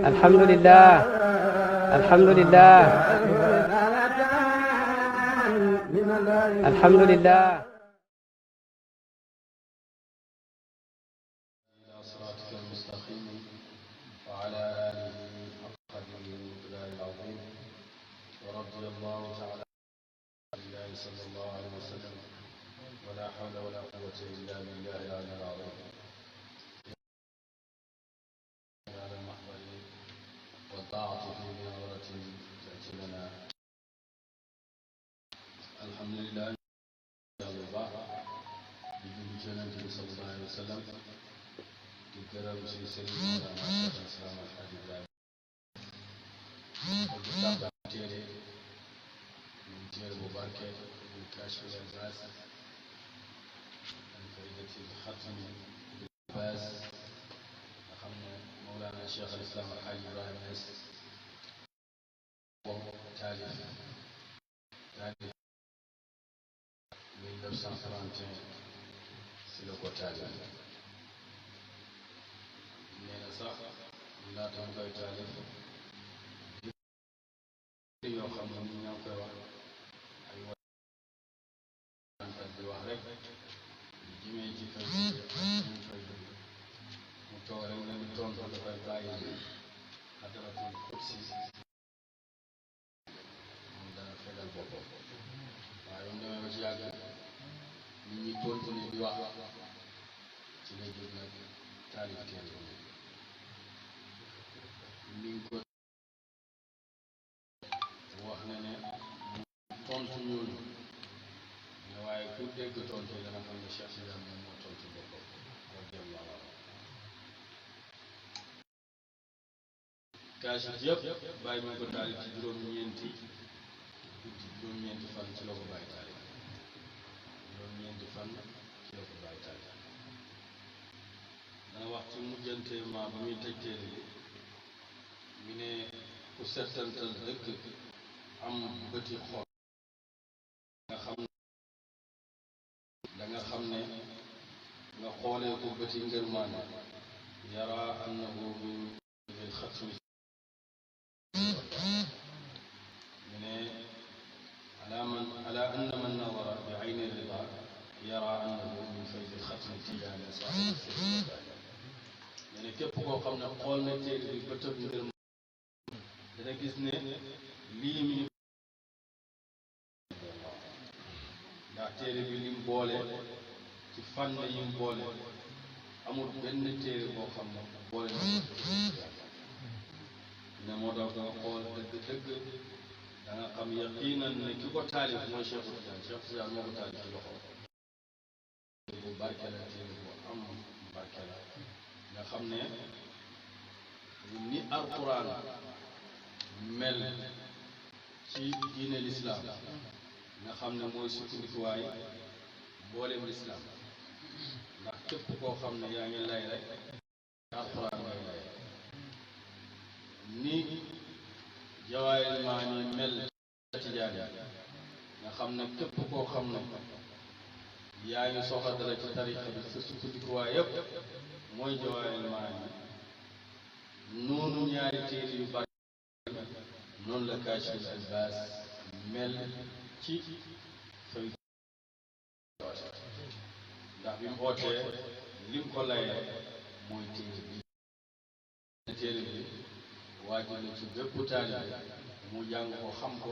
الحمد لله الحمد لله الحمد لله صراطك المستقيم وعلى آله حق قدره ومقداره العظيم ورضي الله تعالى عن الله صلى الله عليه وسلم ولا حول ولا قوة إلا بالله العلي العظيم على المحضر والطاعة في نظرة تأتي لنا الحمد لله الله بجل جلاله صلى الله عليه وسلم di gërëm si sëriñ Mawlana Cheikh Islam Alhaji Ibrahima di tàmbali téere ñu téere bu barke ñu Kashful Ilbaas an faydatil xatmi bil baas nga xam ne Mawlana Cheikh Islam Alhaji Ibrahima Niass boo taalif 1931 si la ko taalif nee na sax laata mu koy taalif yoo xam ne ni ñoo koy wax ay waxtaan di wax rek di jëmee ci fay ñu fay mu toog rek ne tontu dafay bàyyi xadaratul kursi moom dana fegal boppam waaye mu demee ba ci yàgg nit ñi continuer di wax ci lay jóg nag taalif téere mi ngi ko wax na ne tontu ñooñu ne waaye ku dégg tontu yi dana xam ne Cheikh Tidiane moom moo tontu boppam radiyallahu anhu kaasif yëpp bàyyi mu ko taalif ci juróom-ñeenti fan ci la ko bàyyi taalif juróom-ñeenti fan ci la ko bàyyi taalif dana wax ci mujjante ma bu muy tëj téere bi mi ne ku settantal dëkk am bëti xol danga xam ne nga xoolee ko bëti ngërmaane yara annahu min fil xatmi mi ne ala anna man nadara bi ayni rida yara annahu min faydi xatmi tijaani saaxibi mi ne képp koo xam ne xool na téere bi bëtëb ngërmaane dana gis ne lii mi ndax téere bi lim boole ci fànn yim boole amul benn téere boo xam ne boole ne moo tax nga xool dëgg-dëgg da nga xam yaqiinan ne ki ko taalif mooy Cheikh Tidiane moo ko taalif ci loxo bu barke la téere bu am barke la nga xam ne ni alquran mel ci diine lislaam nga xam ne mooy sukkandikuwaay mboolem lislaam ndax képp koo xam ne yaa ngi lay rek alxuraan ngay lay ni jawaahirul maani mel Tijaani nga xam ne képp koo xam ne yaa ngi soxla dara ci tarixa bi sa sukkandikuwaay yépp mooy jawaahirul maani noonu ñaari téere yu bari noonu la Kaashiful Ilbaas mel ci fay ndax bi mu ootee lim ko layee mooy téere bi waajal na ci bépp taalibe mu jàng ko xam ko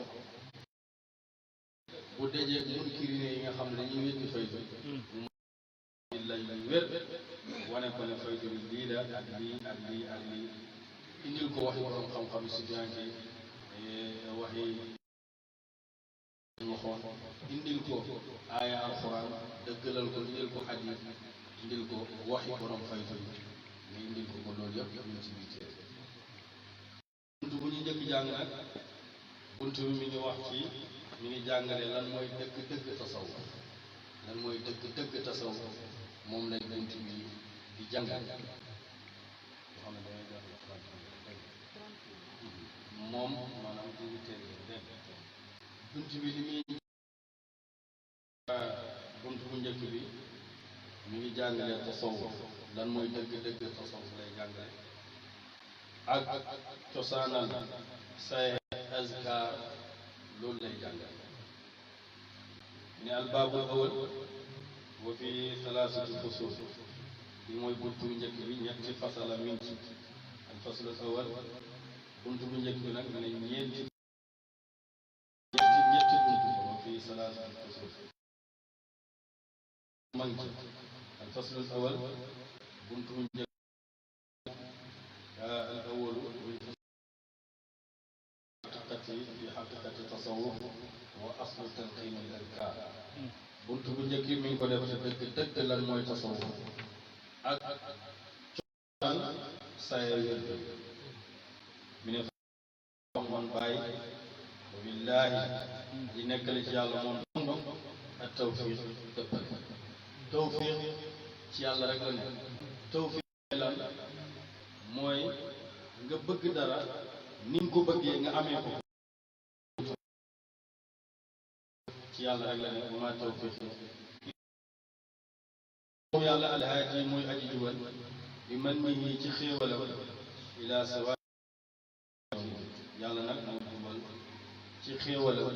bu dajee munkirine yi nga xam ne dañuy weddi faydu mu lay wér wane ko ne faydu bi lii la ak lii ak lii ak lii indil ko waxi borom xam-xam si bianke waxi waxoon indil ko aaya alxuraan dëggalal ko indil ko xadiis indil ko waxi borom faydu yi mais indil ko loolu yëpp ñu ci biir téere bunt bu ñu njëkk jàng nag bunt bi mi ngi wax ci mi ngi jàngale lan mooy dëgg tasawuf lan mooy dëgg tasawuf moom lañ bunt bi di jàngal moom maanaam di téere dégg bunt bi li muy bunt bu njëkk bi mi ngi jàngale tasawuf lan mooy dëgg-dëgg tasawuf lay jàngale ak cosaanal say azkar loolu lay jàngale ni albaabul awal wa fi thalathati fusul bi mooy buntu njëkk bi ñetti fasala min ci al faslu awal buntu bu njëkk bi nag mu ne ñetti buntu wa fi thalathati fusul man ci al faslu awal buntu bu njëkk al awal fi xaqiqati tasawuf wa aslu tanqim al adkar buntu bu njëkk mi ngi ko def dëgg dëgg lan mooy tasawuf ak cosaan saye wér mi ne wax man bàyyi wa billaahi di nekkale ci yàlla moom dong ak tawfiq dëppal tawfiq ci yàlla rek la nekk tawfiq lan mooy nga bëgg dara ni nga ko bëggee nga amee ko ci yàlla rek la nekk ma tawfiq moom yàlla alhaaji mooy aji jubal bi man nii ci xéewalam ila sawa yàlla nag moo jubal ci xéewalam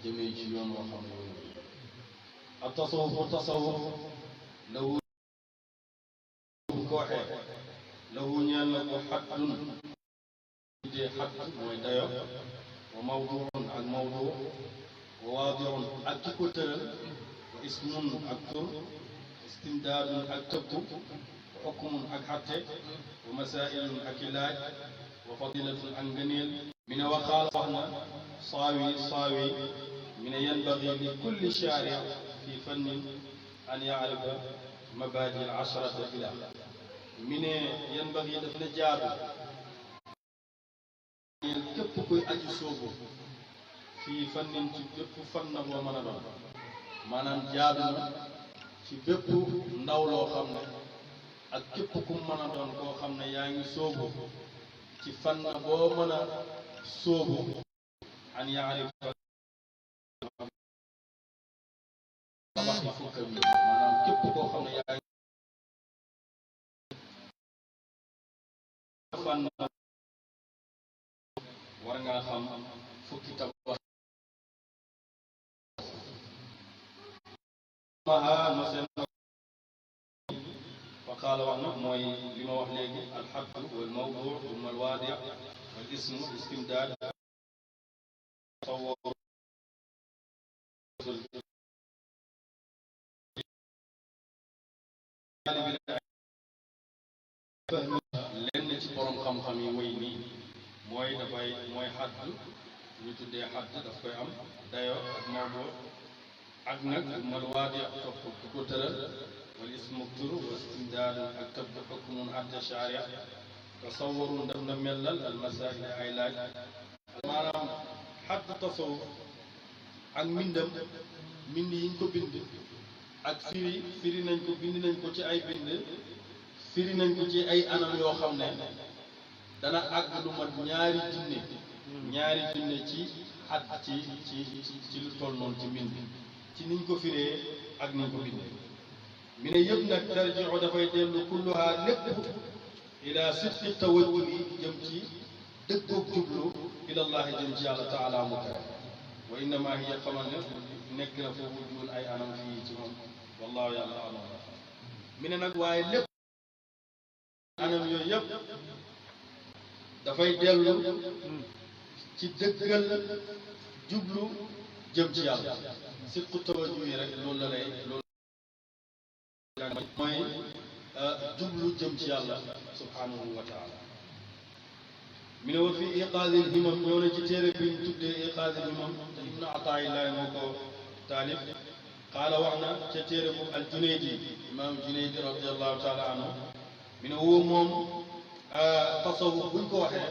jëmee ci yoon woo xam ne ak tasawuf lahu ko waxee lahu ñeel na ko xaddun dee xadd mooy dayo wa mawduun ak mawdu wa waadiun ak ki ko tëral wa ismun ak tur istimdaadun ak tëbb wa xukmun ak xatte wa masailun ak i laaj wa fadilatun ak ngëneel mi ne waxaal wax na saawi mi ne yanbagi li kulli shaari fi fannin an yaarifa mabaadi al asharata ila mi ne yanbagi daf na jaadu képp kuy aji soobu fii fannin ci bépp fan na boo mën a doon maanaam jaadu na ci bépp ndaw loo xam ne ak képp ku mën a doon koo xam ne yaa ngi soobu ci fan na boo mën a soobu an yaarifa tabax yi fukkam yi maanaam képp koo xam ne yaa ngi fan war ngaa xam fukki tabax no seen fa qaala wax na mooy li ma wax léegi alxaddu wal mawdu thumma al waadi wal ismu istimdaad lenn ci borom xam-xam yi wéy nii mooy xadd ñu tuddee xadd daf koy am dayo ak mawdu ak nag mal waadi topp ku ko tëral wal ismu tur wa istimdaad ak tëbb xukmun atte sharia tasawurun daf na mellal al masail ay laaj maanaam xadd tasawuf ak mbindam mbind yiñ ko bind ak firi nañ ko bind nañ ko ci ay bind firi nañ ko ci ay anam yoo xam ne dana àgg lu mat ñaari junne ci xadd ci lu toll noonu ci mbind ci niñ ko firee ak niñ ko bindee mi ne yëpp nag tarjiu dafay dellu kulluha lépp ila sidqi tawajjuhi jëm ci dëggoog jublu ilallahi jëm ci yàlla taala mu karam wa innama hiya xamal ne nekk na foofu duul ay anam fii ci moom wallahu yàlla alam mi ne nag waaye lépp anam yooyu yëpp dafay dellu ci dëggal jublu jëm ci yàlla sidqu tawajjuh yi rek loolu la lay loolu mooy jublu jëm ci yàlla subhanahu wa taala mi ne wa fi iqaadil himam ñëw na ci téere bi ñu tuddee iqaadil himam te ibnu ataayillahi moo ko taalif qaala wax na ca téere bu al junaydi imam junaydi radiallahu taala anhu mi ne woo moom tasawuf buñ ko waxee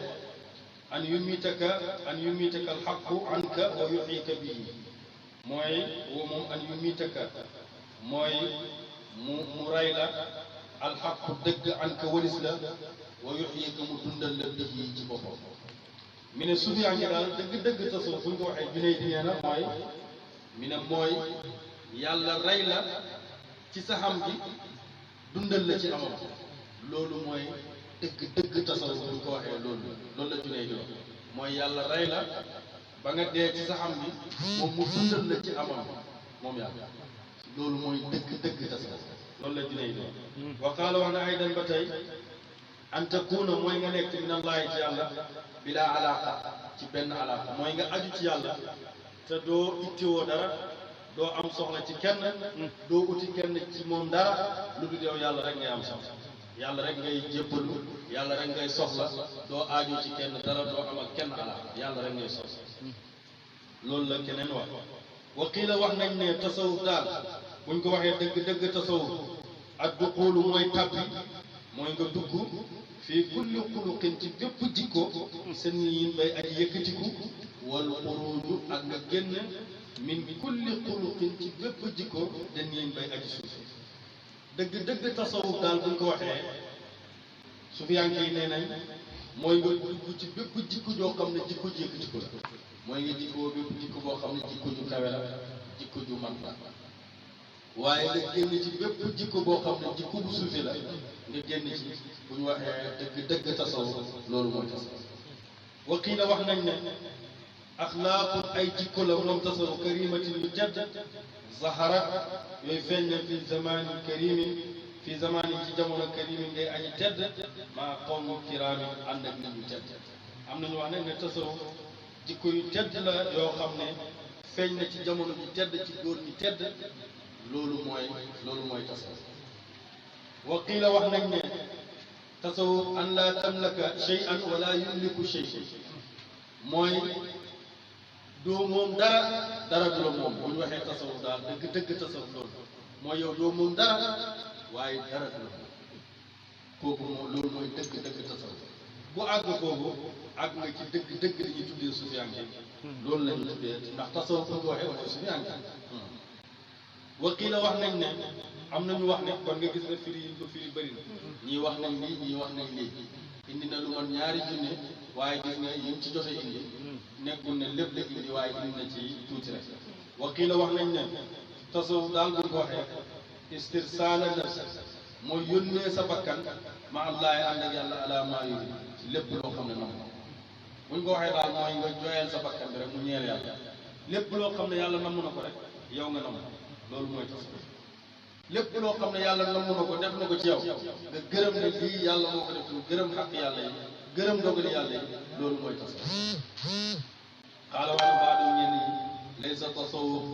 an yumitaka alxaqu anka wa yuxyika bihi mooy woo moom an yumitaka mooy mu ray la alxaqu dëgg anka walis la wa yuxyika mu dundal la bihi ci boppam mi ne sufiyaa ngi daal dëgg tasawuf buñ ko waxee junay di nee na mooy mi ne mooy yàlla rey la ci sa xam gi dundal la ci amam loolu mooy dëgg tasawuf bu ñu ko waxee loolu la junee di wax mooy yàlla rey la ba nga dee ci sa xam gi moom mu dundal la ci amam moom yàlla loolu mooy dëgg tasawuf loolu la junee di wax wa qaala wax na aydan ba tey an takuna mooy nga nekk min allahi ci yàlla bila alaqa ci benn alaqa mooy nga aju ci yàlla te doo ittiwoo dara doo am soxla ci kenn doo uti kenn ci moom dara lu dul yow yàlla rek ngay am soxla yàlla rek ngay jébbalu yàlla rek ngay soxla doo aaju ci kenn dara doo am ak kenn alaqa yàlla rek ngay soxla loolu la keneen wax waqiila wax nañ ne tasawuf daal buñ ko waxee dëgg tasawuf ak duxuulu mooy tabbi mooy nga dugg fii kulli xuluqin ci bépp jikko seen yiin bay aji yëkkatiku wal xuruuju ak nga génn min kulli xuluqin ci bépp jikko den yiin bay aji suuf dëgg tasawuf daal buñ ko waxee sufiyanke yi nee nañ mooy nga dugg ci bépp jikko joo xam ne jikko ji yëkkatiku la mooy nga jikkoo bépp jikko boo xam ne jikko ju kawe la jikko ju mat la waaye nga génn ci bépp jikko boo xam ne jikko bu suufi la nga génn ci bu ñu waxee dëgg tasawuf loolu mooy tasawuf waqiila wax nañ ne axlaaqun ay jikko la moom tasawuf karimatin yu tedd zaharat yooyu feeñ na fi zamanin karimin fi zamanin ci jamono karimin ngay aji tedd maa qawmi kiraamin ànd ak nit ñu tedd am nañu wax ne tasawuf jikko yu tedd la yoo xam ne feeñ na ci jamono ji tedd ci góor ñi tedd loolu mooy tasawuf wa qiila wax nañ ne tasawuf an laa tamlaka shay'an wala yumliku shay'an mooy doo moom dara du la moom bu ñu waxee tasawuf daal dëgg tasawuf loolu mooy yow doo moom dara waaye dara du la moom kooku moom loolu mooy dëgg tasawuf bu àgg foofu àgg nga ci dëgg li ñuy tuddee sufiyanke loolu la ñu tuddee ndax tasawuf bu ñu waxee mooy sufiyanke waqiila wax nañ ne am nañu wax ne kon nga gis ne firi yi ko firi bëri na ñii wax nañ lii ñii wax nañ lii indi na lu man ñaari junne waaye gis nga yi ci joxe indi nekkul ne lépp indi waaye indi na ci tuuti rek waqiila wax nañ ne tasawuf daal buñ ko waxee istirsaala nafs mooy yónnee sa bakkan ma allahi ànd ak yàlla ala maa yuri ci lépp loo xam ne nam buñ ko waxee daal mooy nga jooyal sa bakkan bi rek mu ñeel yàlla lépp loo xam ne yàlla namm na ko rek yow nga namm loolu mooy tasawuf lépp loo xam ne yàlla namm na ko def na ko ci yow nga gërëm ne lii yàlla moo ko def lu gërëm xaq yàlla yi gërëm dogali yàlla yi loolu mooy tasawuf xaala wax na baadu ñenn ñi laysa tasawuf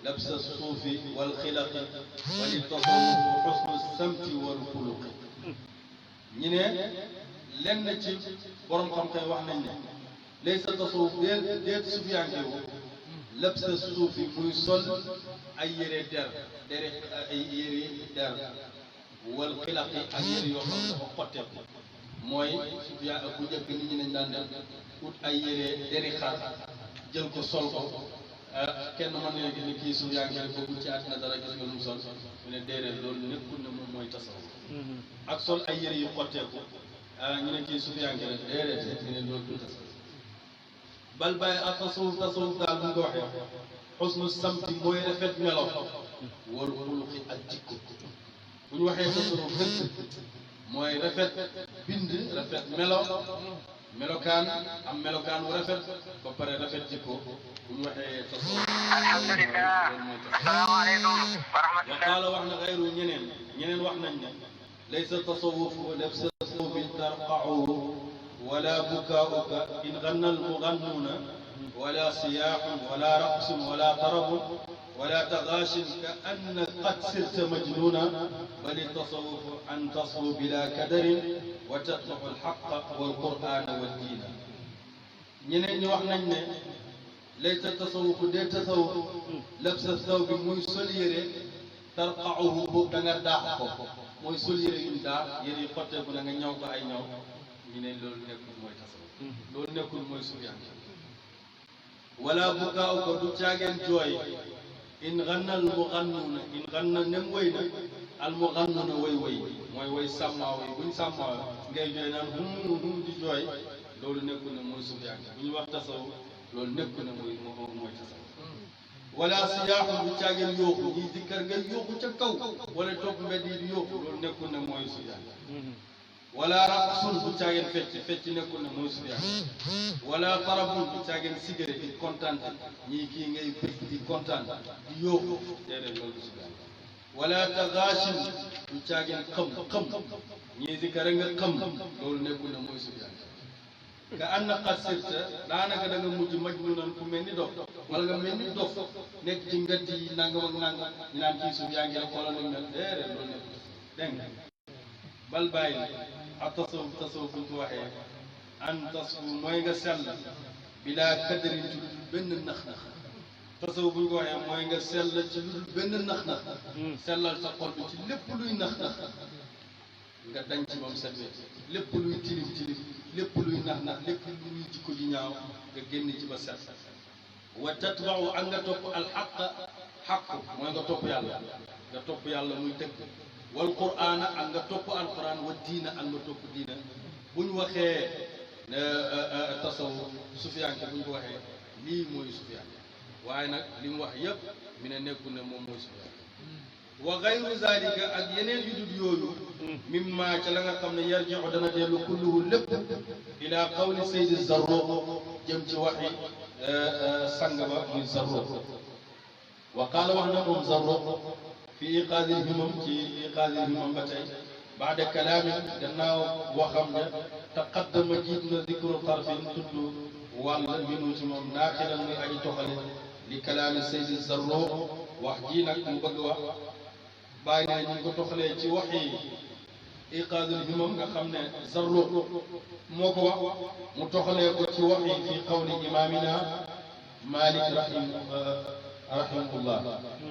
labsa suufi wal xilaqi wali tasawuf xusnu samti wal xuluqi ñi ne lenn ci borom xam-xam wax nañ ne laysa tasawuf déet sufiyankewu labsa suufi muy sol ay yére deri ay yére der wal xilaqi ak yére yoo xam ne dafa xotteeku mooy sufiya bu njëkk nit ñi nañ daan def ut ay yére deri xar jël ko sol ko kenn mën na ne kii sufiyanke boobu ci àddina dara gis nga lu mu sol mu ne déedéet loolu nekkul ne moom mooy tasawuf ak sol ay yére yu xotteeku ñu ne kii sufiyanke la déedéet ñu ne loolu du tasawuf bal bàyyi ak tasawuf daal bu ñu ko waxee xusnu samti mooy rafet melo wal xuluqi ak jikko bu ñu waxee tasawuf dëgg mooy rafet bind rafet melokaan am melokaan wu rafet ba pare rafet jikko bu ñu waxee tasawuf alhamdulillah asalaamaaleykum wa rahmatullah waqaala wax na xayru ñeneen wax nañ ne laysa tasawuf labsa thawbin tarqa'u ولا بكاؤك إن غنى المغنون ولا صياح ولا رقص ولا طرب ولا تغاش كأنك قد صرت مجنونا بل التصوف أن تصفو بلا كدر وتتبع الحق والقرآن والدين ñeneen wax nañ ne laysa tasawuf de tasawuf labsa thawb muy sol yére tarqa'uhu boobu da nga daax ko mooy sol yére yuñ daax yére yu xotteeku da nga ñaw ko ay ñaw ñu ne loolu nekkul mooy tasawuf loolu nekkul mooy sufiyanke wala bukaaw ko du caageen jooy in ganna al mugannuuna in ganna nem woy na al mugannuuna woy mooy woy sàmmaaw yi buñ sàmmaaw ngay jooy naan hum di jooy loolu nekkul ne mooy sufiyanke bu ñu wax tasawuf loolu nekkul ne mooy tasawuf wala siyaaxu bu caageen yooxu ñi zikkar nga yooxu ca kaw wala topp mbedd yi di yooxu loolu nekkul ne mooy sufyaan wala raqsun bu caageen fecc nekkul ne mooy sufyaan wala tarabun bu caageen sigare di kontaan ñii kii ngay bëgg di kontaan di yooxu déedéet loolu sufyaan wala tagaashin bu caageen xam ñii zikkar nga xam loolu nekkul ne mooy sufyaan ka ànd xas sirta daanaka da nga mujj majnuunan ku mel ni dof wala nga mel ni dof nekk ci ngët yi nangam ak nangam ñu naan kii suuf yaa ngi rek xoolal nañ mel déedéet loolu nekk dégg nga bal bàyyi ak tasawuf buñ ko waxee an tasfu mooy nga sell bilaa kadarin ci lu benn nax-nax tasawuf buñ ko waxee mooy nga sell ci lu benn nax-nax sellal sa xol bi ci lépp luy nax-nax nga dañ ci moom set lépp luy tilim lépp luy nax lépp luy jikko ji ñaaw nga génn ci ba set wa tatba'u ak nga topp xaq mooy nga topp yàlla muy dëgg wal qur'aana ak nga topp alquran wa diina ak nga topp diina buñ waxee tasawuf sufiyanke buñ ko waxee lii mooy sufiyanke waaye nag li mu wax yëpp mi ne nekkul ne moom mooy sufiyanke wa gayru zalika ak yeneen yu dul yooyu mimma ca la nga xam ne yarji'u dana dellu kulluhu lépp ila qawli saydi Zarruq jëm ci waxi sang ba muy Zarruq wa qaala wax na moom Zarruq fi iqaadil himam ci iqaadil himam ba tey baada kalaami gannaaw waxam ne taqaddama jiit na dikru tarfin tudd wàll minu ci moom naaxilan muy aji toxale li kalaami saydi Zarruq wax ji nag mu bëgg wax bàyyi na ñu ngi ko toxalee ci waxi iqaadul himam nga xam ne Zarruq moo ko wax mu toxalee ko ci waxi fi qawli imaamina Malik rahimahullah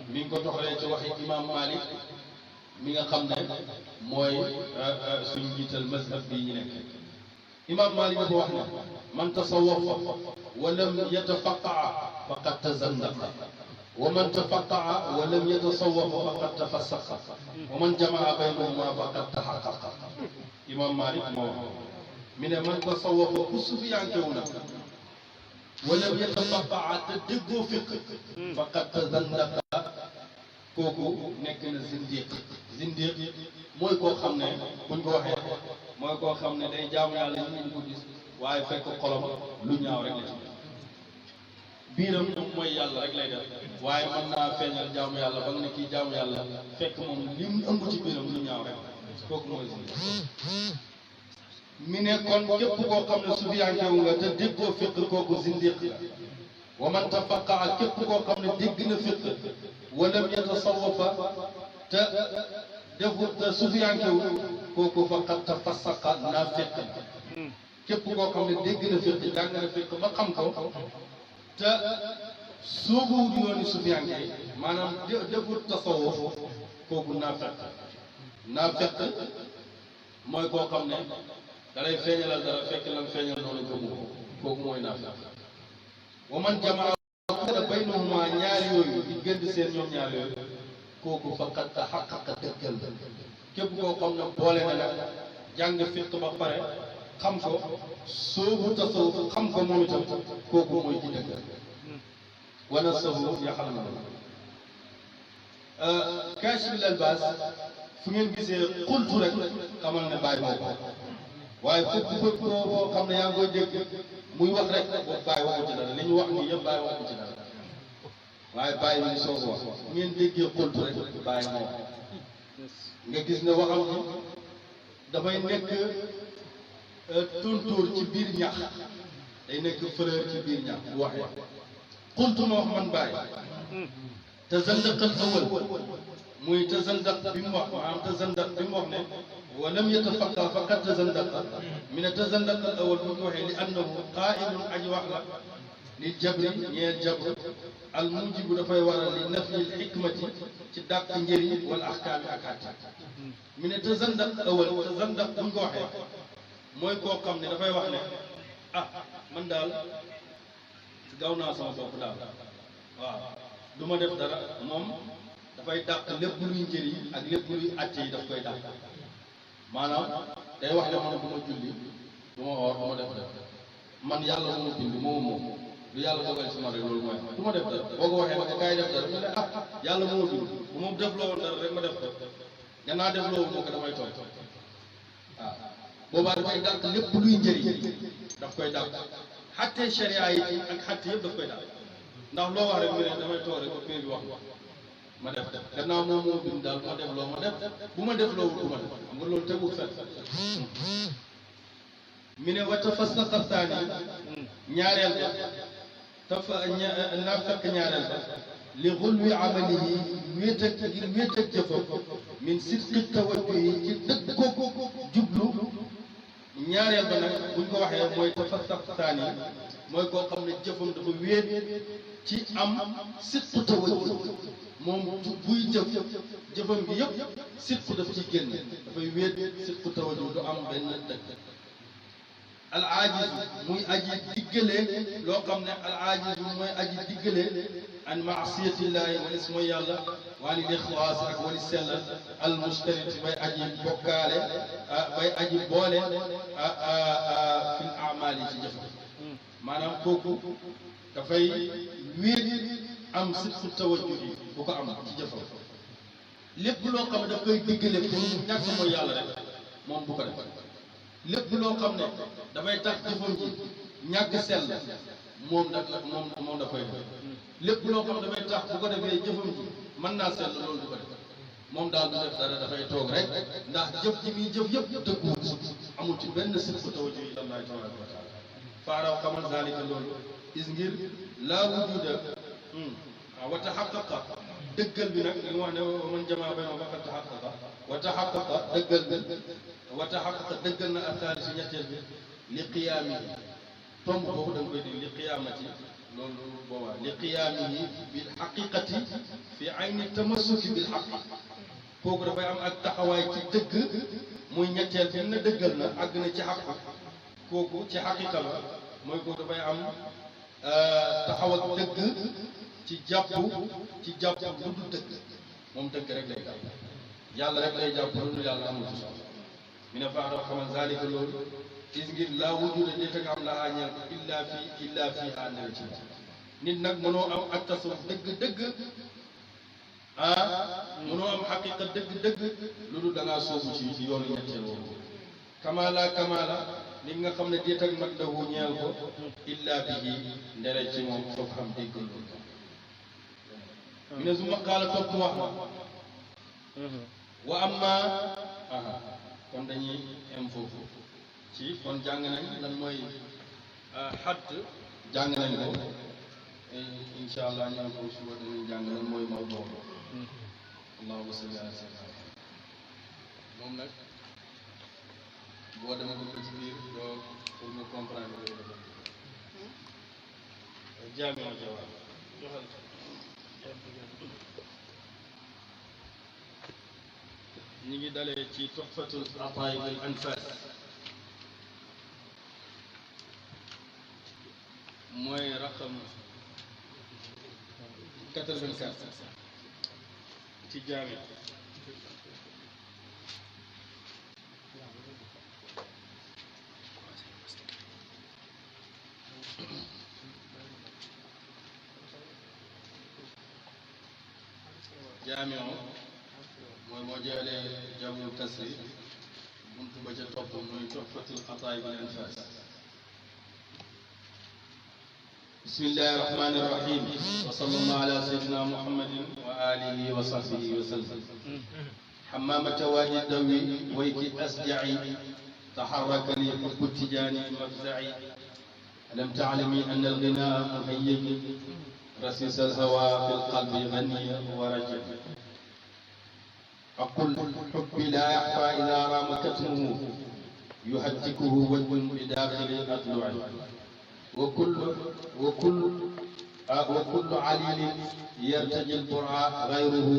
mi ngi ko toxalee ci waxi imam Malik mi nga xam ne mooy suñ jiital mazhab bi ñu nekk imam Malik dafa wax ne man tasawwafa wa lam yatafaqqaha faqad tazandaqa wa man tafaqqaha wa lam yatasawwafa faqad tafassaqa wa man jamaa baynahuma faqad tahaqqaqa imam Malik moo wax mi ne man tasawwafa ku sufiyankewu na wa lam yatafaqqaha te déggoo fiq faqad tazandaqa kooku nekk na zindiq mooy koo xam ne buñ ko waxee mooy koo xam ne day jaamu yàlla ñu ko gis waaye fekk xolam lu ñaaw rek la ci biiram mooy yàlla rek lay def waaye mën naa feeñal jaamu yàlla ba nga ne kii jaamu yàlla fekk moom li mu ëmb ci biiram lu ñaaw rek kooku mooy zindiq mi ne kon képp koo xam ne sufiyankewu nga te déggoo fiq kooku zindiq la wa man tafaqqaha képp koo xam ne dégg na fiq walam yatasawwafa te defut te sufiyankewu kooku faqad tafassaqa naafiq la képp koo xam ne dégg na fiq jàng na fiq ba xam ko te soobuwut yooni sufiyanke maanaam defut tasawuf kooku naafiq mooy koo xam ne dalay feeñalal dara fekk lam feeñal noonu gëmu kooku mooy naafiq wa man jamaa baynahuma ñaar yooyu diggante seen ñoom ñaar yooyu kooku faqad tahaqqaqa dëggal képp koo xam ne boole na nag jàng fiq ba pare xam ko soobu tasawuf xam ko moom itam kooku mooy ci dëggal wana sahu yaxal na Kaashiful Albaas fu ngeen gisee xultu rek xamal ne bàyyi moo ko waaye fépp boo xam ne yaa ngi koy dégg muy wax rek boobu bàyyi waxu ci dara li ñu wax nii yëpp bàyyi waxu ci dara waaye bàyyi bi soo ko wax ngeen déggee xultu rek bàyyi moo nga gis ne waxam ni dafay nekk tontóor ci biir ñax day nekk fleur ci biir ñax bu waxee xultu ma wax man bàyyi tazandaqal awal muy tazandaq bi mu wax maanaam tazandaq bi mu wax ne wa lam yatafaqqa faqad tazandaqa min tazandaqal awal bu ko waxee li annahu qaa'ilun aji wax la li jabri ñeel jabr al mujibu dafay waral li nafyil xikmati ci dàq njëriñ wala axkaami ak àtte mi ne tazandaq awal tazandaq buñ ko waxee mooy koo xam ne dafay wax ne ah man daal gaaw naa sama bopp daal waaw du ma def dara moom dafay dàq lépp luy njëriñ ak lépp luy àtte yi daf koy dàq maanaam day wax ne man du ma julli du ma woor du ma def dara man yàlla moo ma bind moo moom lu yàlla dogal ci man rek loolu mooy du ma def dara boo ko waxee nag kaay def dara mu ne yàlla moo bind bu ma def loo woon dara rek ma def ko gannaaw def loo moo ko damay toog waaw boobaa dafay dàq lépp luy njëriñ daf koy dàq xattee sharia yi ak xatte yëpp daf koy dàq ndax loo wax rek mu ne damay toog rek ba pay bi wax ma def gannaaw moom moo bind daal bu ma def loo ma def bu ma def loo du ma def xam nga loolu tegul fen mi ne wa tafassaqa saani ñaareel ba naa fekk ñaareel ba li xulwi amalihi wéet ak ngir wéet ak jëfam min sidqi tawajjuhi ci dëgg ko jublu ñaareel ba nag buñ ko waxee mooy tafassaq saani mooy koo xam ne jëfam dafa wéet ci am sidqu tawajjuh moom buy jëfam bi yëpp sidqu daf ci génn dafay wéet sidqu tawajjuh du am benn dëgg al aajiz muy aji diggale loo xam ne al aajiz mooy aji diggale an maasiyatillahi walis mooy yàlla walil ixlaas ak walis sellal al mushtarit bay aji bokkaale bay aji boole fil amaal yi ci jëf maanaam kooku dafay wéet am sidqu tawajjuh yi bu ko am ci jëfam lépp loo xam ne daf koy diggale pour ñàkk mooy yàlla rek moom bu ko def lépp loo xam ne dafay tax jëfam ji ñàkk sell moom nag moom da koy def lépp loo xam ne dafay tax bu ko defee jëfam ji mën naa sell loolu du ko def moom daal du def dara dafay toog rek ndax jëf ji muy jëf yëpp dëgguwul amul ci benn sidqu tawajjuh ilallahi tabaraka wa taala faaraw xamal zalika loolu is ngir laa wujuda wa taxaqaqa dëggal bi nag li mu wax ne man jamaa bay ma faqad taxaqaqa wa taxaqaqa dëggal bi wa taxaqaqa dëggal na asaali si ñetteel bi li qiyaamihi tomb boobu da nga koy dégg li qiyaamati loolu boobaa li qiyaamihi bil xaqiqati fi ayni tamassuki bil xaq kooku dafay am ak taxawaay ci dëgg muy ñetteel bi na dëggal na àgg na ci xaq kooku ci xaqiqa la mooy kooku dafay am taxaw ak dëgg ci jàpp lu dul dëgg moom dëgg rek lay jàpp yàlla rek lay jàpp lu dul yàlla amul ci soxla mi ne faa doo xamal zalika loolu is ngir laa wujuda déet nga am la añeel illa fii àndale ci nit nag mënoo am ak tasawuf dëgg mënoo am xaqiqa dëgg lu dul da ngaa soobu ci yoonu ñetteel woowu kamala li nga xam ne déet ak mat la wu ñeel ko illa bihi ndere ci moom foog xam dégg loolu mi ne su ma xaala topp mu wax wa amma kon dañuy am foofu ci kon jàng nañ lan mooy xadd jàng nañ ko insha allah ñu am ko suba dañuy jàng lan mooy mawdu allahumma salli ala sayyidina moom nag boo demee ko ci biir doo pour nga comprendre loolu dafa jaami jawaab joxal ñi ngi dalee ci tuxfatul ataay bil anfas mooy raqam 84 ci jaami jaami mooy moo jëlee jamul kasri buntu ba ca topp muy tuxfatul ataay bil anfas bismillahi rahmani rahim wa sallallahu ala sayyidina muhammadin wa alihi wa sahbihi wa sallam حمامة وادي الدوي ويك أسجعي تحرك لي حب التجاني مفزعي ألم تعلمي أن الغناء مهيب رسيس الهوى في القلب غني ورجل أقول حبي لا يخفى إذا رام كتمه يهتكه وجه بداخل أضلع وكل عليل يرتجي البرعى غيره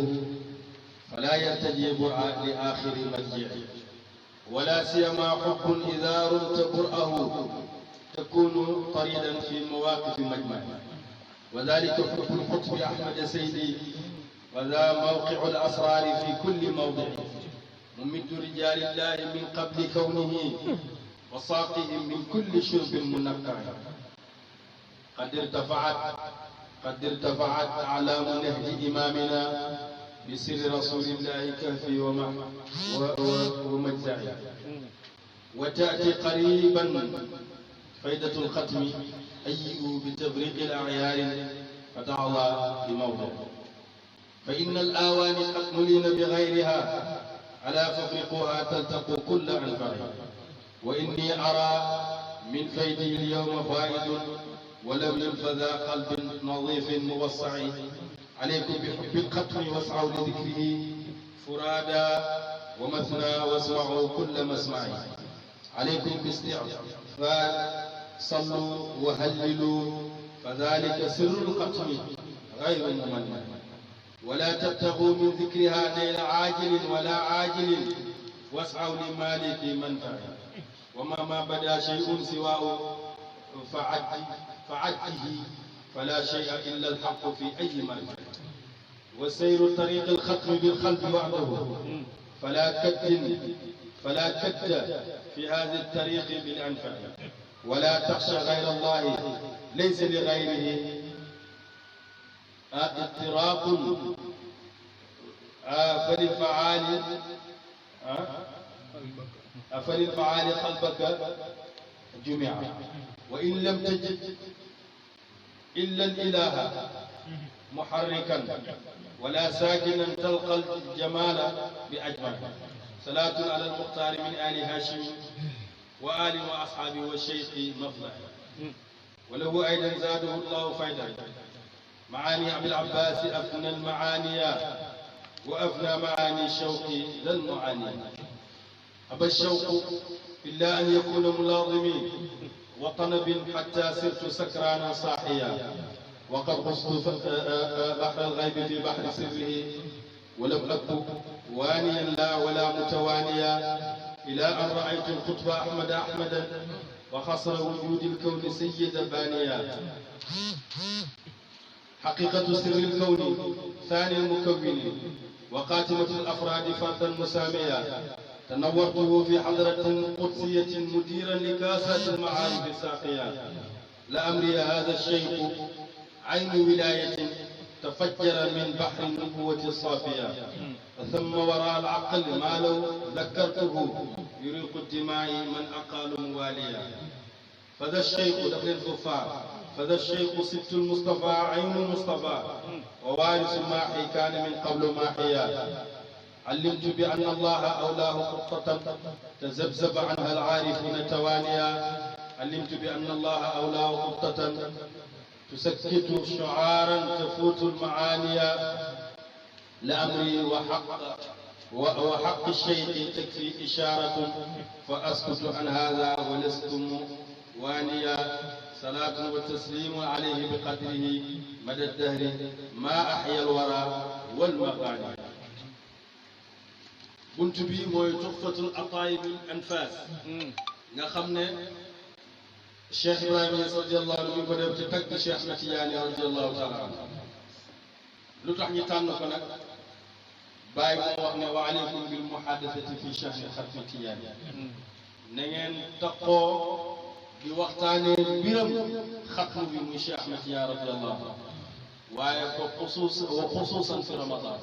فلا يرتجي برعى لآخر مرجع ولا سيما حب إذا رمت برأه تكون طريدا في مواقف مجمع وذلك حب القطب أحمد سيدي وذا موقع الأسرار في كل موضع ممد رجال الله من قبل كونه وساقهم من كل شرب منقع قد ارتفعت أعلام نهج إمامنا بسر رسول الله كهفي ومجزعي، وتأتي قريبا فائدة الختم أيئوا بتبريق الأعيار فتح الله بموضع، فإن الآوان قد ملين بغيرها ألا فافرقوها تلتقوا كل أنفار، وإني أرى من فيده اليوم فائد ولم ينفذ قلب نظيف موسع، عليكم بحب الختم واسعوا لذكره فرادا ومثنى واسمعوا كل مسمع، عليكم باستغفار صلوا وهللوا فذلك سر الختم غير ممنع، ولا تبتغوا من ذكرها نيل عاجل ولا عاجل واسعوا لمالك منفع، وما بدا شيء سواه فعده فلا شيء إلا الحق في أي مرجع، وسير طريق الختم بالقلب وحده فلا كد في هذه الطريق بالأنفع، ولا تخشى غير الله ليس لغيره اضطراب فللفعال قلبك جميعا، وإن لم تجد إلا الإله محركا ولا ساكنا تلقى الجمال بأجمل، صلاة على المختار من آل هاشم وآل وأصحابه والشيخ مفضل، وله أيضا زاده الله فيدا معاني أبي العباس أفنى المعاني وأفنى معاني الشوق ذا المعاني، أبى الشوق إلا أن يكون ملاظمين وطنب حتى صرت سكرانا صاحيا، وقد غصت بحر الغيب في بحر سره ولم أكن وانيا لا ولا متوانيا، إلى أن رأيت الخطب أحمدا وخصر وجود الكون سيد بانيا، حقيقة سر الكون ثاني المكون وقاتمة الأفراد فردا مساميا، تنورته في حضرة قدسية مديرا لكاسات المعارف ساقيا، لأمري هذا الشيخ عين ولاية تفجر من بحر النبوة الصافية، ثم وراء العقل ما لو ذكرته يريق الدماء من أقال مواليا، فذا الشيخ دخل الظفار فذا الشيخ ست المصطفى عين المصطفى ووارث ماحي كان من قبل ماحيا، علمت بأن الله أولاه خطة تزبزب عنها العارفون توانيا، علمت بأن الله أولاه خطة تسكت شعارا تفوت المعاني، لأمري وحق الشيخ تكفي إشارة فأسكت عن هذا ولست وانيا، صلاة وتسليم عليه بقدره مدى الدهر ما أحيا الورى والمغاني. bunt bi mooy tuxfatul ataayibul anfaas nga xam ne Cheikh Ibrahima Niass radiyallahu anhu mi ngi ko def ci tagg Cheikh Ahmed Tidiane radiyallahu taala anhu. lu tax ñu tànn ko nag Baay moo wax ne wa aleykum bil muhaddasati fi shahri xatmi Tidiane, na ngeen taqoo di waxtaanee mbiram xatmu bi muy Cheikh Ahmed Tidiane radiyallahu anhu, waaye ko xusuusan fi Ramadan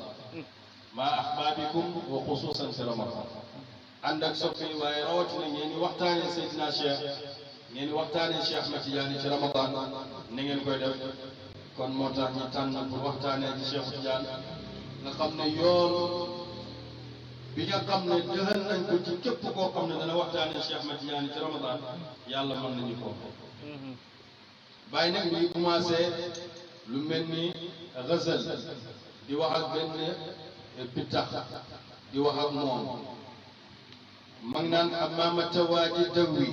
ma ahbaabikum wa xusuusan fi Ramadan, ànd ak soppi waaye rawatina ngeen di waxtaanee Seydina Cheikh, ngeen di waxtaanee Cheikh Ahmed Tidiane ci Ramadan ni ngeen koy def. kon moo tax ñu tànn pour waxtaanee ci Cheikh Tidiane nga xam ne yoon bi nga xam ne dëxal nañ ko ci képp koo xam ne dana waxtaanee Cheikh Ahmed Tidiane ci Ramadan yàlla mën nañu ko. bàyyi nag ñuy commencé lu mel ni ghazal di wax ak benn pittax di wax ak moom mag naan xamaamata waaji dawwi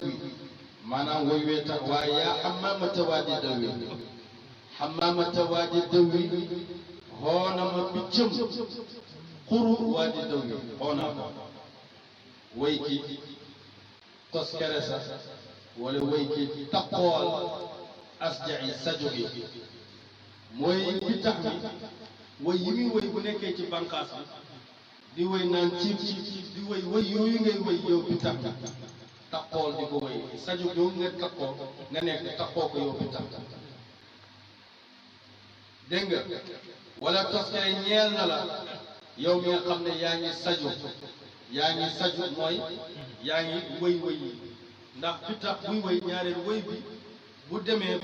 maanaam woy wee tax waaye yaa xamaamata waaji dawwi xamaamata waaji dawwi xoona ma biccam xuru waaji dawwi xoona ko woy ki toskere sa wala woy ki taqool asja'i sajo gi mooy pittax bi woy yi muy woy bu nekkee ci bànqaas bi di woy naan ciib di woy yooyu ngay woy yow pittax bi taqool di ko woy sajo googu nga taqoo nga nekk taqoo ko yow pittax dégg nga wala toskare ñeel na la yow mi nga xam ne yaa ngi saju mooy yaa ngi wëy yi ndax pittax buy wëy ñaareel wëy bi bu demee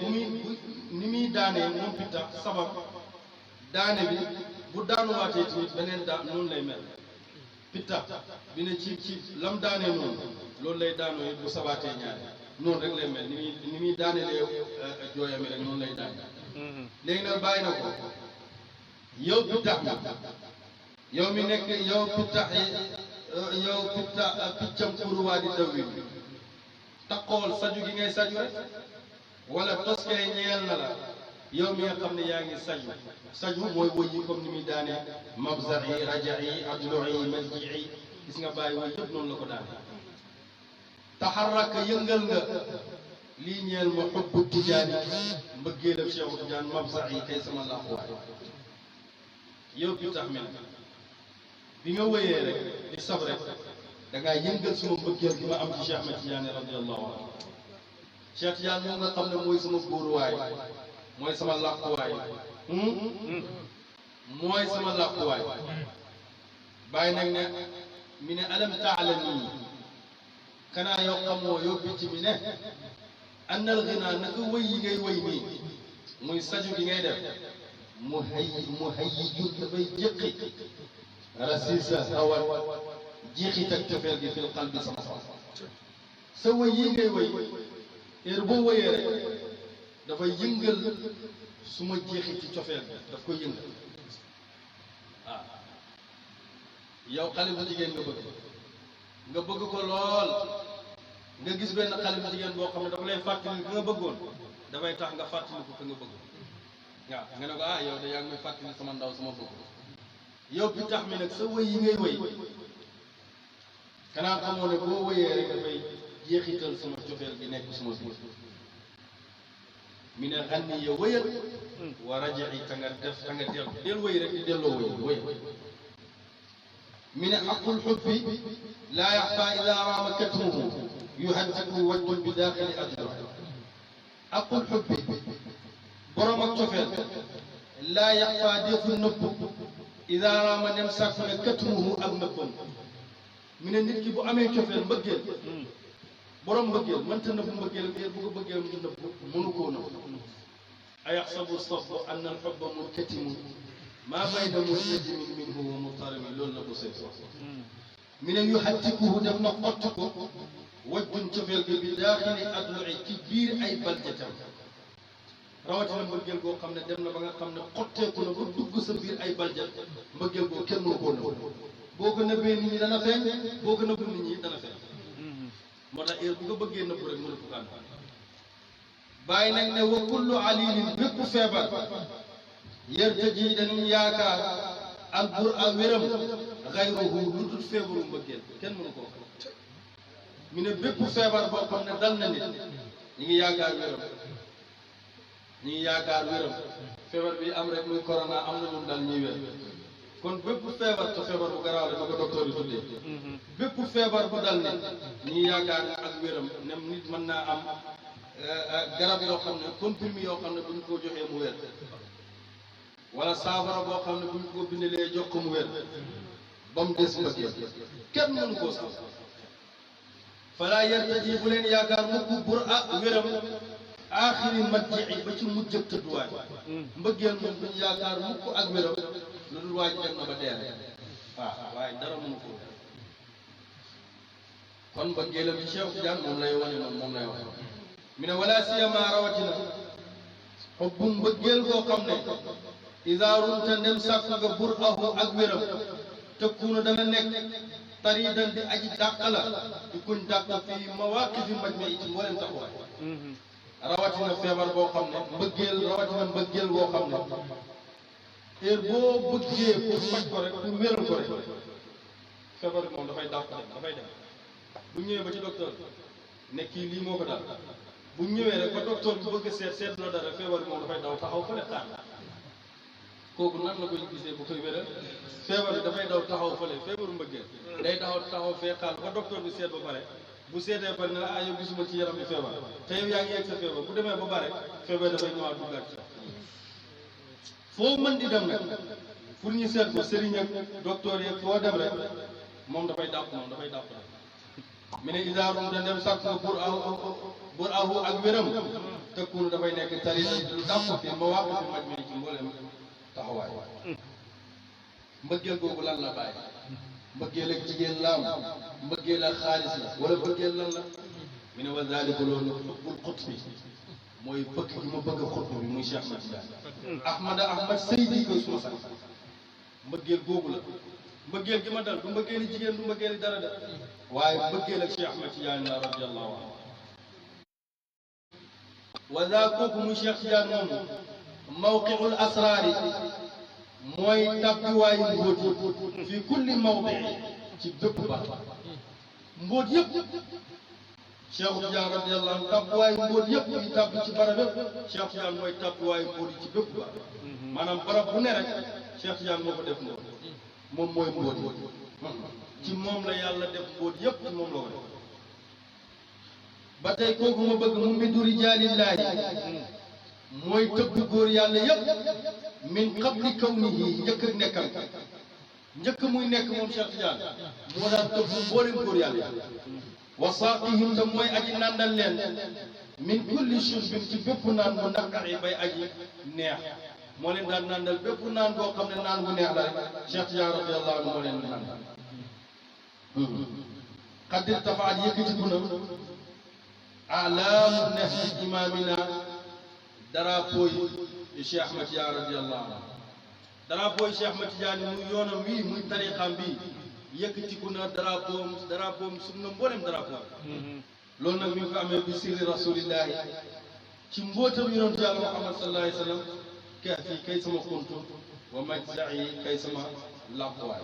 ni muy daanee moom pittax sabab daane bi bu daanuwaatee tamit beneen noonu lay mel pittax bi ne ci lam daanee noonu loolu lay daanoo bu sabaatee ñaare noonu rek lay mel ni muy daanelee jooyami rek noonu lay daane léegi nag bàyyi na ko yow pittax mi yow mi nekk yow piccam kuruwaa di daw wi taqool saju gi ngay saju rek wala toskere ñeel na la yow mi nga xam ne yaa ngi saju mooy woy yi comme ni muy daane mabza'i raja'i adlu'i marji'i gis nga bàyyi woy yëpp noonu la ko daane taxarraka yëngal nga lii ñeel ma xubbu tijaani mbëggeelam Cheikhu Tijaan mabza'i kay sama làquwaay yow bi tax mel bi nga wëyee rek di sab rek da ngaa yëngal suma mbëggeel gi ma am ci Cheikh Ahmed Tidiane radiyallahu anhu Cheikh Tidiane moom nga xam ne mooy sama góoruwaay mooy sama làquwaay mooy sama làquwaay bàyyi nag ne mi ne alam taalami kanaa yoo xamoo yow picc mi ne annal ghina naka wëy yi ngay wëy nii muy saju gi ngay def mu hayyijun dafay jéqi rasisa hawal jeexit ak cofeel gi fil qalbi sama sa wëy yi ngay wëy heure boo wëyee rek dafay yëngal su ma jeexit ci cofeel bi daf koy yëngal waaw yow xale bu jigéen nga bëgg ko lool nga gis benn xale bu jigéen boo xam ne dafa lay fàttali ki nga bëggoon dafay tax nga fàttali ko ki nga bëgg waaw nga ne ko yow de yaa ngi may fàttali sama ndaw sama bëgg yow bi tax mi nag sa wëy yi ngay wëy kanaa xamoo ne boo wëyee rek dafay jeexital sama cofeel gi nekk suma biir mi ne xanni ya wëyal wa raja'i ta nga del wëy rek di delloo wëy mi ne aqul xubbi laa yaxfa ida raama katmuhu yuhaddiku wajjun bi daaxili adra aqul xubbi borom ak cofeel laa yaxfa deefu nëbb ida raama nem sàkk ne katmuhu ak nëbbam mi ne nit ki bu amee cofeel mbëggeel borom mbëggeel mënta nëbb mbëggeel bu ko bëggee mu nëbb mënu koo nëbb ayaxsabu safu anna alxubba munkatimu maa bayna mustajimin minhu wa mutarimi loolu la ko sëy mi ne yu xattikuhu def na xott ko wajjun cofeel gi bi daaxili adlu'i ci biir ay baljatam rawatina mbëggeel goo xam ne dem na ba nga xam ne xotteeku na ba dugg sa biir ay baljat mbëggeel goo kenn mënu koo nëbb boo ko nëbbee nit ñi dana feeñ boo ko nëbbul nit ñi dana feeñ moo tax heure bu nga bëggee nëbb rek mënu ko kan bàyyi nag ne wa kullu alilin bépp feebar yartaji dañuy yaakaar al bur a wéram xayruhu lu dul feebaru mbëggeel kenn mënu koo xam mi ne bépp feebar boo xam ne dal na nit ñi ngi yaakaar wéram feebar bi am rek muy corona am na ñun dal ñuy wér kon bépp feebar te feebar bu garaaw la ko docteur yi tuddee bépp feebar bu dal nit ñi yaakaar ak wéram nem nit mën naa am garab yoo xam ne comprimé yoo xam ne bu ñu ko joxee mu wér wala saafara boo xam ne bu ñu ko bindalee jox ko mu wér ba mu des mbëggeel kenn mënu koo sax falaa yartaji bu leen yaakaar mukk bur wéram aaxiri majji ba ci mujj ak tëdduwaay mbëggeel moom duñu yaakaar mukk ak wéram lu dul waaj dem na ba dee waaw waaye dara mënu ko kon mbëggeelam ci Cheikh Tidiane moom lay wane noonu moom lay wax mi ne wala siyama rawatina xubbu mbëggeel koo xam ne iza runta ndem sàkk nga bur ak wéram tëkkuuna dana nekk taridan di aji dàq la di kuñ dàq fii mawaaqifi majma ci mboolem taxawaay rawatina feebar boo xam ne rawatina mbëggeel boo xam ne heure boo bëggee pour faj ko rek pour wéral ko rek feebar bi moom dafay dàq dafay dem bu ñëwee ba ci docteur ne kii lii moo ko dal bu ñëwee rek ba docteur bi bëgg seet la dara feebar bi moom dafay daw taxaw fële xaar kooku nan la koy gisee bu koy wéral feebar bi dafay daw taxaw fële feebaru mbëggeel day taxaw fee xaar ba docteur bi seet ba pare bu seetee pare ne la yow gisuma ci yaram bi feebar te yow yaa ngi yegg sa feebar bu demee ba bare feebar dafay ñëwaat duggaat ci foo mën di dem nag pour ñu seet ko sëriñ ak docteur yeeg foo dem rek moom dafay dàpp rek mi ne isaarum da dem sàkk nga bur ahu ak wéram tëkkunu dafay nekk tari lu dàpp fi ma wàq fi maj mi ci mboolem taxawaay mbëggeel googu lan la bàyyi mbëggeel ak jigéen laam mbëggeel ak xaalis la wala mbëggeel lan la mi ne wa zalika loolu xubbul xut bi mooy bëgg gi ma bëgg xut bi muy Cheikh Ahmad Tidiane Ahmad Seydi koy suma sax mbëggeel googu la mbëggeel gi ma dal du mbëggeeli jigéen du mbëggeeli dara de waaye mbëggeel ak Cheikh Ahmad Tidiane la radiyallahu anhu wa za kooku muy Cheikh Tidiane moomu mawqiul asraari mooy tabbiwaayu mbóot yi fi kulli mawdi ci bépp ba mbóot yëpp Cheikh Tidiane radiyallahu anhu tabbiwaayu mbóot yëpp yi tabbi ci barab yëpp Cheikh Tidiane mooy tabbiwaayu mbóot yi ci bépp ba maanaam barab bu ne rek Cheikh Tidiane moo ko def mbóot moom mooy mbóot yi ci moom la yàlla def mbóot yëpp ci moom la ko def ba tey kooku ma bëgg mu mbindu rijaalillaahi mooy tëbb góor yàlla yëpp min qabli kawnihi njëkk ak nekkam njëkk muy nekk moom Cheikh Tidiane moo daan tëbb mboolem góor yàlla wa saaqihim te mooy aji nandal leen min kulli shurbin ci bépp naan bu naqari bay aji neex moo leen daan nandal bépp naan boo xam ne naan bu neex la rek Cheikh Tidiane radiyallahu anhu moo leen nandal xaddir tafaat yëkkatiku na alaamu nahji imaamina drapeau yi Cheikh Ahmad Tidiane radiyallahu anhu drapeau yi Cheikh Ahmad Tidiane muy yoonam wii muy tariqam bi yëkkatiku na drapeau sum na mboolem drapeau loolu nag mi ngi ko amee bi sirri rasulillahi ci mbootam yonent Yàlla Muhammad sallallahu alayhi wa sallam kaafi kay sama kuntu wa majza'i kay sama làmpuwaay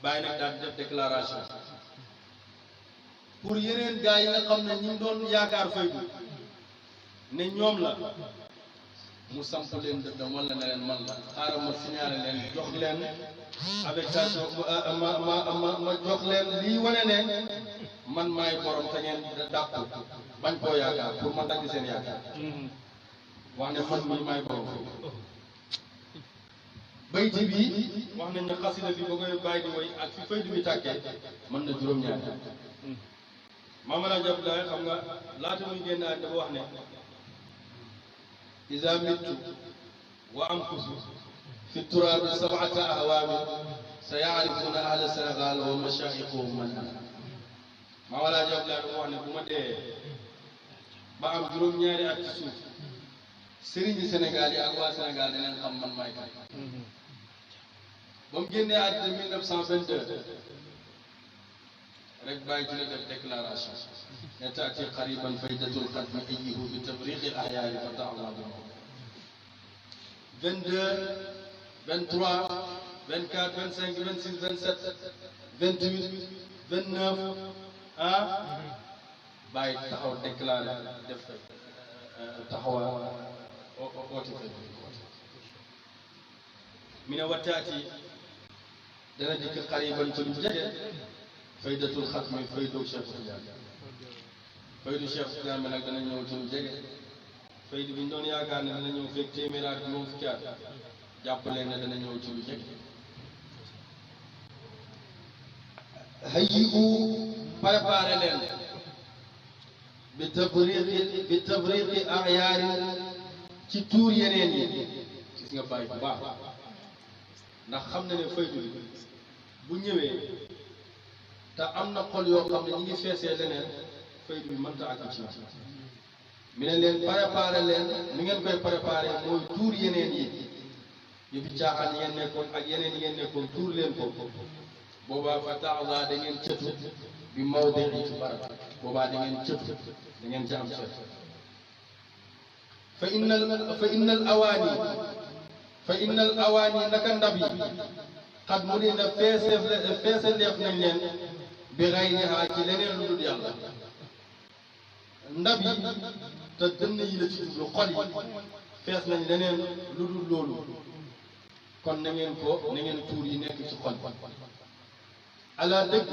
bàyyi nag daal di def déclaration pour yeneen gars yi nga xam ne ñi doon yaakaar faydu ne ñoom la mu samp leen dëddam wala ne leen man la xaaral ma signalé leen jox leen affectation ma jox leen lii wane ne man maay borom te ngeen dàqu bañ koo yaakaar pour ma dagg seen yaakaar wax ne man mii maay borom faydu bayti bi wax nañ ne xasida bi ba koy bàyyi di woy ak fi faydu bi tàkkee mën na juróom-ñaari Maam Alaaji Abdoulaye xam nga laata muy génn dafa wax ne iza mittu wa amkusu fi turaabi sab'ata ahwaamin sa yaarifuna ahla Sénégal wa mashaayikhum man Maam Alaaji Abdoulaye dafa wax ne bu ma dee ba am juróom-ñaari at ci suuf sëriñi Sénégal yi ak waa Sénégal dinañ xam man maay kan ba mu génnee àddina 1922 rek bàyyi ci la def déclaration ne taati qariban faydatul xatmi ayihu bi tabriqi ahyaari fa taala bi 22 23 24 25 26 27 28 29 bàyyi taxaw déclaré def taxawa oote mi ne wattaati dana dikk qariban ci lu jege faydatul xatmi faydu Cheikh Tidiane faydu Cheikh Tidiane bi nag dana ñëw ci lu jege faydu bi ñu doon yaakaar ne dana ñëw fekk téeméer ak juróom fukki at jàpp leen ne dana ñëw ci lu jege hayyi'u préparé leen bi tabriqi ahyaari ci tuur yeneen yi gis nga bàyyi bu baax ndax xam na ne faydu bi bu ñëwee te am na xol yoo xam ne ñi ngi feesee leneen faydu bi mënta àgg ci mi ne leen préparé leen ni ngeen koy préparé mooy tuur yeneen yi yu fi caaxaan yi ngeen nekkoon ak yeneen yi ngeen nekkoon tuur leen ko boobaa fa taala da ngeen cëtu bi mawdi ci barab boobaa da ngeen cëtu da ngeen ca am cët fa innal awaani naka ndab yi xat mu dina feesaleef nañ leen bi xayriha ci leneen lu dul yàlla ndab yi te dënn yi la ci jublu xol yi fees nañ leneen lu dul loolu kon na ngeen tuur yi nekk ci xol ala dëgg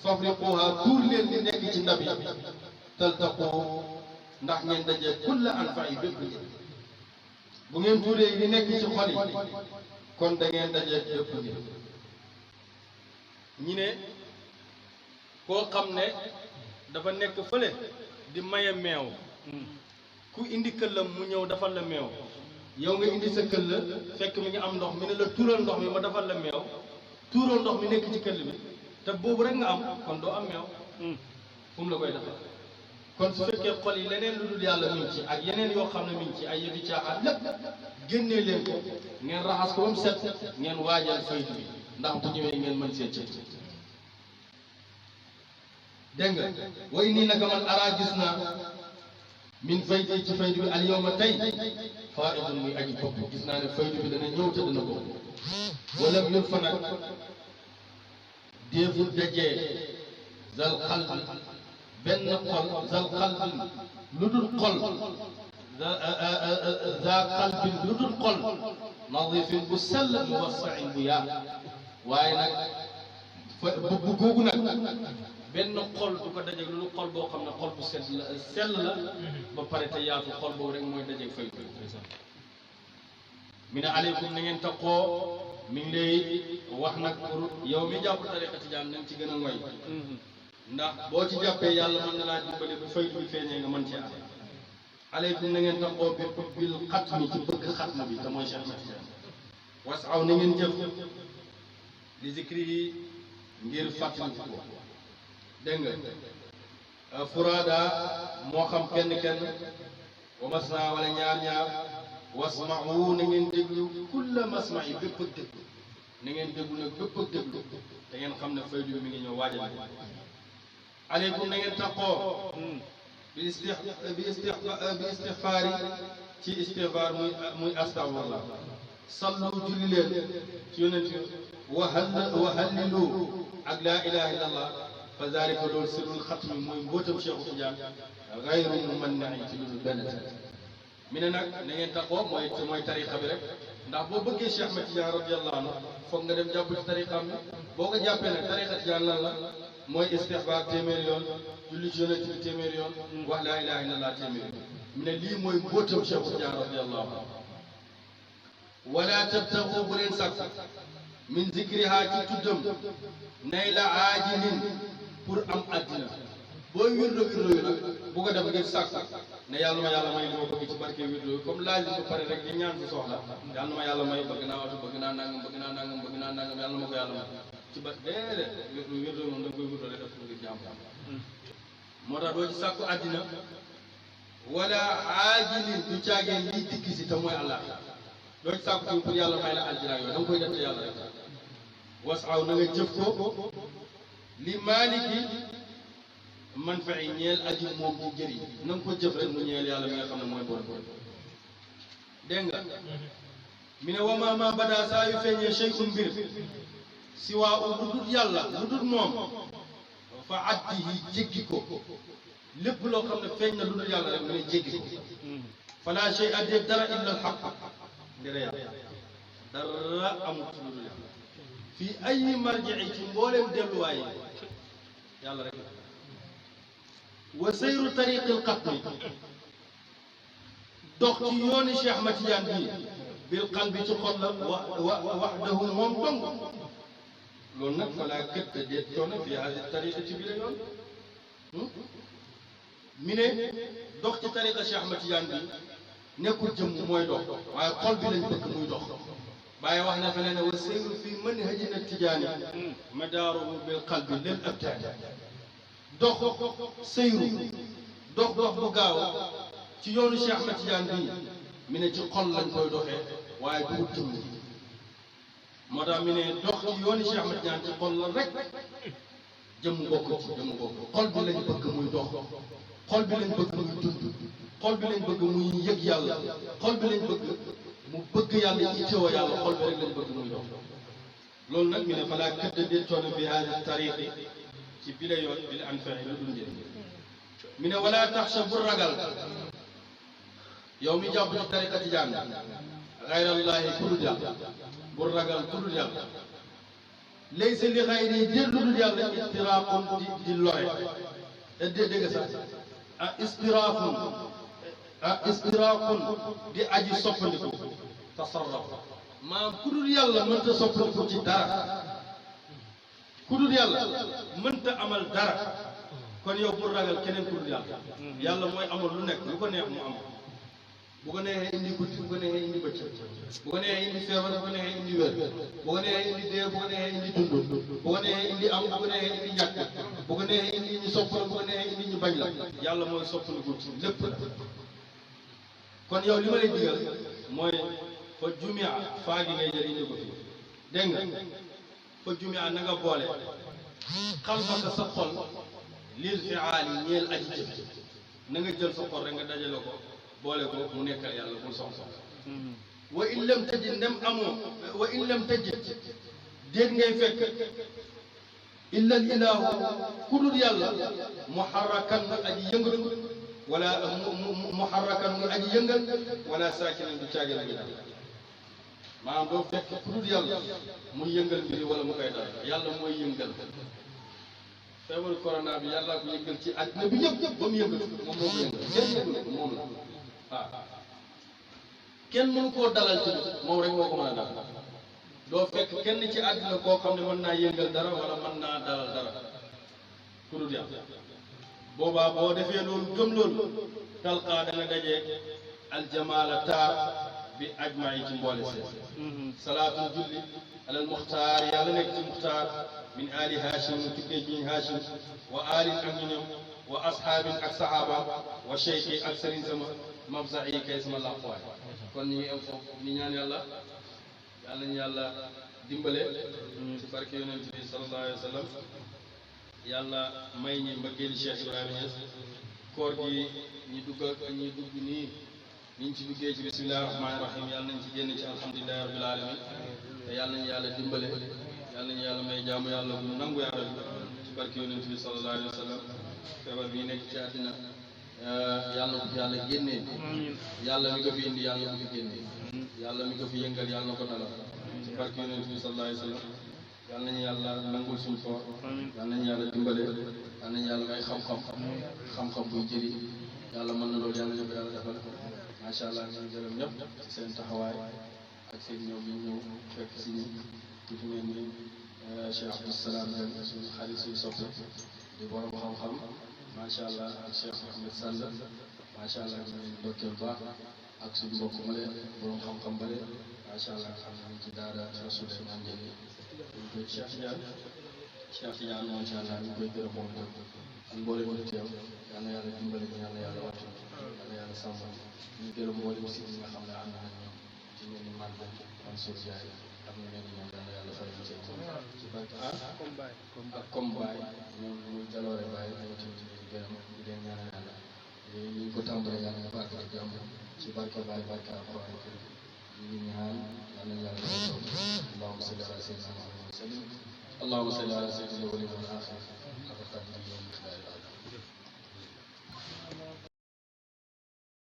fafriquha tuur leen li nekk ci ndab yi taltaqu ndax ngeen daje kulla anfa'i bépp njëriñ bu ngeen tuuree li nekk ci xol yi kon da ngeen dajee dëpp ngi ñi ne koo xam ne dafa nekk fële di maye meew ku indi këllam mu ñëw defal la meew yow nga indi sa këll fekk mi ngi am ndox mi ne la tuural ndox mi ma defal la meew tuural ndox mi nekk ci këll bi te boobu rek nga am kon doo am meew fu mu la koy defal kon su fekkee xol yi leneen lu dul yàlla mi ngi ci ak yeneen yoo xam ne mi ngi ci ay yëfi caaxaan lépp génnee leen ko ngeen raxas ko ba mu set ngeen waajal faydu bi ndax bu ñëwee ngeen mën see cët dégg nga way nii naka man araa gis naa min faydi ci faydu bi al yawma tey faidun muy aji bopp gis naa ne faydu bi dana ñëw te dana bopp wala ñun fa nag déeful dajee zal xalbi benn xol zal xalbin lu dul xol za xalbin lu dul xol nadifin bu sell muwassain bu yaa waaye nag bu googu nag benn xol du ko dajeeg lu dul xol boo xam ne xol bu sell la ba pare te yaatu xol boobu rek mooy dajeeg fay mi ne aleykum na ngeen taqoo mi ngi lay wax nag pour yow mi jàpp tariqa tijaan nañ ci gën a ngoy ndax boo ci jàppee yàlla mën na laa dimbali bu faydu bi feeñee nga mën ci am aleykum na ngeen taqoo bi bil xatmi ci bëgg xatma bi te mooy Cheikh Ahmad Tijaan wasaw na ngeen jëf li zikri yi ngir fàttali ko dégg nga furaada moo xam kenn wa masna wala ñaar wasma'u na ngeen déglu kulla masma'i bépp ak déglu na ngeen déglu nag bépp ak déglu da ngeen xam ne faydu bi mi ngi ñëw waajal aleykum na ngeen taqoo bi istixfaari ci istixfaar muy astaghfirullah sallu julli leen ci yonent wa hallilu ak laa ilaha illa allah fa zalika loolu sirrul xatmi mooy mbootam Cheikh Tidiane gayru mumanna'i ci lu benn mi ne nag na ngeen taxoo mooy tariqa bi rek ndax boo bëggee Cheikh Ahmad Tidiane radiyallahu anhu foog nga dem jàpp ci tariqaam bi boo ko jàppee nag tariqa Tidiane lan la mooy istixfaar téeméer yoon julli ci yonent bi téeméer yoon wax laa ilaha illallah téeméer yoon mi ne lii mooy mbootam Cheikh Tidiane radiyallahu anhu wala tabtaxu bu leen sàkk min zikriha ci tuddam nay la aajilin pour am addina booy wirdo yu nag bu ko def ngir sàkk ne yàlla ma yàlla may li ma bëgg ci barke wirdo yi comme laaj ba pare rek di ñaan si soxla yàlla ma yàlla may bëgg naa watu bëgg naa nangam yàlla ma ko yàlla may ci ba déedéet wirdo yi moom da nga koy wirdo rek def ngir jaam moo tax doo ci sàkku addina wala aajilin du caageen liy dikk si te mooy Allah doo ci sàkku ci pour yàlla may la aljira yooyu da nga koy def te yàlla rek wasaw na nga jëf ko li maaliki man fa ñeel aji moom ci jëriñ na nga ko jëf rek mu ñeel yàlla mi nga xam ne mooy borom dégg nga mi ne wama bada saa yu feeñee shay'un mbir si waa u lu dul yàlla lu dul moom fa addihi jéggi ko lépp loo xam ne feeñ na lu dul yàlla rek mu ne jéggi ko fala shay addeeg dara illa al xaq ndere yàlla dara amut lu dul yàlla fii ay marji'i ci mbooleem delluwaay yàlla rek wa sayru tariqil xatmi dox ci yooni Cheikh Ahmad Tidiane bii bil qalbi ci xol la wahdahu moom dong loolu nag fa laa gëtt déet coono fi hadi tariqa ci bi la yoon mi ne dox ci tariqa Cheikh Ahmad Tidiane bi nekkul jëmm mooy dox waaye xol bi lañ bëgg muy dox bàyyi wax na feneen ne wa sayru fi manhajina tijaani madaaruhu bil qalbi lil abtaani dox sayru dox bu gaaw ci yoonu Cheikh Ahmad Tidiane bii mi ne ci xol lañ koy doxee waaye du jëmm moo tax mi ne dox ci yoonu Cheikh Ahmad Tidiane ci xol la rek jëmm bokk xol bi lañ bëgg muy dox xol bi lañ bëgg muy dund xol bi lañ bëgg muy yëg yàlla xol bi lañ bëgg mu bëgg yàlla ittewoo yàlla xol bi rek lañ bëgg muy dox loolu nag mi ne falaa këdd de coono fi hadi tariqi ci bi la yoon bi la an fexe lu dul njëriñ mi ne wala taxsha bu ragal yow mi jàpp ci tariqa Tijaan xayrallahi ku dul yàlla bu ragal ku dul yàlla laysa li xayri déet lu dul yàlla istiraaqun di lore dégg sax ah istiraafun istiraaqun di aji soppandiku tasarraf maanaam ku dul yàlla mënta soppandiku ci dara ku dul yàlla mënta amal dara kon yow pour ragal keneen ku dul yàlla yàlla mooy amal lu nekk lu ko neex mu am bu ko neexee indi guddi bu ko neexee indi bëccëg bu ko neexee indi feebar bu ko neexee indi wér bu ko neexee indi dee bu ko neexee indi dund bu ko neexee indi am bu ko neexee indi ñàkk bu ko neexee indi ñu sopp la bu ko neexee indi ñu bañ la yàlla mooy soppandiku ci lépp la kon yow li ma lay digal mooy fa jumia faa gi ngay jël indi ko fii dégg nga fa jumia na nga boole xalbaka sa xol lil fiaali ñeel aji jëf na nga jël sa xol rek nga dajale ko boole ko mu nekkal yàlla bul soxla wa in lam tajid ndem amoo wa in lam tajid déet ngay fekk illa al ilahu ku dul yàlla muharrakan mu aji yëngatu wala muharrakan mu aji yëngal wala saakinan du caagin bi daal maanaam doo fekk ku dul yàlla muy yëngal mbiri wala mu koy dal yàlla mooy yëngal feebaru corona bi yàlla ko yëngal ci àddina bi yëpp ba mu yëngal moom moo ko yëngal kenn yëngal ko moom la waaw kenn mënu koo dalal ci moom rek moo ko mën a dalal doo fekk kenn ci àddina koo xam ne mën naa yëngal dara wala mën naa dalal dara ku dul yàlla boobaa boo defee loolu gëm loolu talqaa da nga dajee aljamaala taar bi ajmaa yi ci mboole seen salaatul julli alal muxtaar yàlla nekk ci muxtaar min ali hashim mu tukkee ci hashim wa alin ak ñu ñoom wa asxaabin ak saxaaba wa cheikhi ak sëriñ sama mabsa yi kay sama làquwaay kon ñu ngi am foofu ñu ñaan yàlla yàlla ñu yàlla dimbale ci barke yonent bi sallallahu alayhi wa sallam yàlla may ñi mbëggeeli Cheikh Ibrahima Niass koor gi ñi dugg nii niñ ci duggee ci bismillahi rahmaani rahim yàlla nañ ci génn ci alhamdulillahi rabbil alamin te yàlla nañu yàlla dimbale yàlla nañu yàlla may jaamu yàlla bu nangu yàlla ci barke yonent bi sallallahu alayhi wa sallam feebar bi nekk ci àddina yàlla na ko fi yàlla génnee yàlla mi ko fi indi yàlla na ko fi génnee yàlla mi ko fi yëngal yàlla na ko dalal ci barke yonent bi sallallahu alayhi wa sallam yàlla nañu yàlla nangul suñu koor yàlla nañu yàlla dimbale yàlla nañu yàlla may xam-xam buy jëri yàlla mën na loolu yàlla ñu ko yàlla defal macha allah ñu ngi gërëm ñëpp ci seen taxawaay ak seen ñëw bi ñëw fekk si ñi ku ci mel ni Cheikh Abdou Salam Dieng suñu xarit suñu soppe di borom xam-xam macha allah ak Cheikh Ahmed Sall macha allah ñu ngi ndokkeel baax ak suñu mbokk male borom xam-xam bale macha allah xam nañ ci daara Souleymane Ndiaye ñu koy Cheikh Tidiane macha allah ñu koy gërëm moom itam ak mboolem ñu teew yal na yàlla dimbali ñu yal na yàlla wattu yal na yàlla sàmm ñu gërëm mboolem si ñi nga xam ne ànd nañ ñoom ci mel ni man Mansour Ndiaye ak ñu mel ni ñoom yal na yàlla fay ñu ci barke ak comme Baye ñoom muy jaloore Baye ñoo tamit ñu gërëm di leen ñaanal yàlla ñu ko tàmbalee yàlla nga barke ak jàmm ci barke Baye barke alquran ñu ñaan yal na yàlla allahumma salli ala sayyidina Muhammad wa sallim اللهم صل على سيدنا الأولين والآخرين